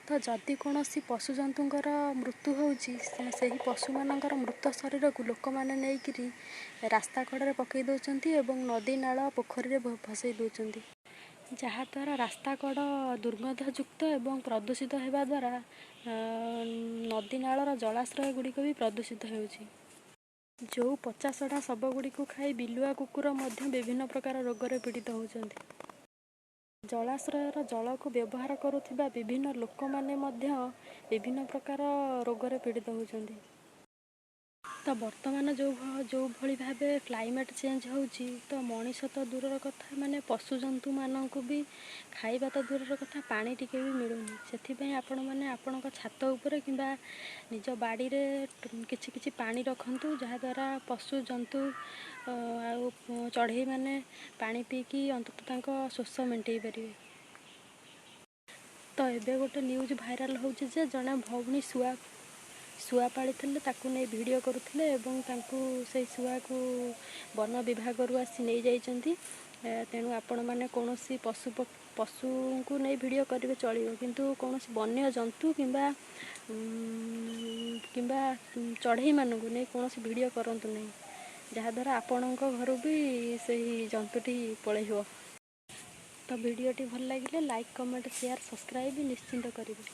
ତ ଯଦି କୌଣସି ପଶୁଜନ୍ତୁଙ୍କର ମୃତ୍ୟୁ ହେଉଛି, ସେହି ପଶୁମାନଙ୍କର ମୃତ ଶରୀରକୁ ଲୋକମାନେ ନେଇକିରି ରାସ୍ତା କଡ଼ରେ ପକାଇ ଦେଉଛନ୍ତି ଏବଂ ନଦୀ, ନାଳ, ପୋଖରୀରେ ଭସେଇ ଦେଉଛନ୍ତି, ଯାହାଦ୍ୱାରା ରାସ୍ତା କଡ଼ ଦୁର୍ଗନ୍ଧଯୁକ୍ତ ଏବଂ ପ୍ରଦୂଷିତ ହେବା ଦ୍ୱାରା ନଦୀ ନାଳର ଜଳାଶ୍ରୟ ଗୁଡ଼ିକ ବି ପ୍ରଦୂଷିତ ହେଉଛି। ଯେଉଁ ପଚାସଢ଼ା ଶବ ଗୁଡ଼ିକୁ ଖାଇ ବିଲୁଆ, କୁକୁର ମଧ୍ୟ ବିଭିନ୍ନ ପ୍ରକାର ରୋଗରେ ପୀଡ଼ିତ ହେଉଛନ୍ତି। ଜଳାଶ୍ରୟର ଜଳକୁ ବ୍ୟବହାର କରୁଥିବା ବିଭିନ୍ନ ଲୋକମାନେ ମଧ୍ୟ ବିଭିନ୍ନ ପ୍ରକାର ରୋଗରେ ପୀଡ଼ିତ ହେଉଛନ୍ତି। ତ ବର୍ତ୍ତମାନ ଯେଉଁଭଳି ଭାବେ କ୍ଲାଇମେଟ୍ ଚେଞ୍ଜ ହେଉଛି, ତ ମଣିଷ ତ ଦୂରର କଥା, ମାନେ ପଶୁଜନ୍ତୁମାନଙ୍କୁ ବି ଖାଇବା ତ ଦୂରର କଥା, ପାଣି ଟିକେ ବି ମିଳୁନି। ସେଥିପାଇଁ ଆପଣମାନେ ଆପଣଙ୍କ ଛାତ ଉପରେ କିମ୍ବା ନିଜ ବାଡ଼ିରେ କିଛି କିଛି ପାଣି ରଖନ୍ତୁ, ଯାହାଦ୍ୱାରା ପଶୁ ଜନ୍ତୁ ଆଉ ଚଢ଼େଇମାନେ ପାଣି ପିଇକି ଅନ୍ତତଃ ତାଙ୍କ ଶୋଷ ମେଣ୍ଟେଇ ପାରିବେ। ତ ଏବେ ଗୋଟେ ନ୍ୟୁଜ୍ ଭାଇରାଲ୍ ହେଉଛି ଯେ ଜଣେ ଭଉଣୀ ଶୁଆ ପାଳିଥିଲେ, ତାକୁ ନେଇ ଭିଡ଼ିଓ କରୁଥିଲେ ଏବଂ ତାଙ୍କୁ ସେଇ ଶୁଆକୁ ବନ ବିଭାଗରୁ ଆସି ନେଇଯାଇଛନ୍ତି। ତେଣୁ ଆପଣମାନେ କୌଣସି ପଶୁ ପଶୁଙ୍କୁ ନେଇ ଭିଡ଼ିଓ କରିବେ ଚଳିବ, କିନ୍ତୁ କୌଣସି ବନ୍ୟ ଜନ୍ତୁ କିମ୍ବା ଚଢ଼େଇମାନଙ୍କୁ ନେଇ କୌଣସି ଭିଡ଼ିଓ କରନ୍ତୁ ନାହିଁ, ଯାହାଦ୍ୱାରା ଆପଣଙ୍କ ଘରୁ ବି ସେହି ଜନ୍ତୁଟି ପଳେଇବ। ତ ଭିଡ଼ିଓଟି ଭଲ ଲାଗିଲେ ଲାଇକ୍, କମେଣ୍ଟ, ସେୟାର, ସବସ୍କ୍ରାଇବ୍ ନିଶ୍ଚିନ୍ତ କରିବେ।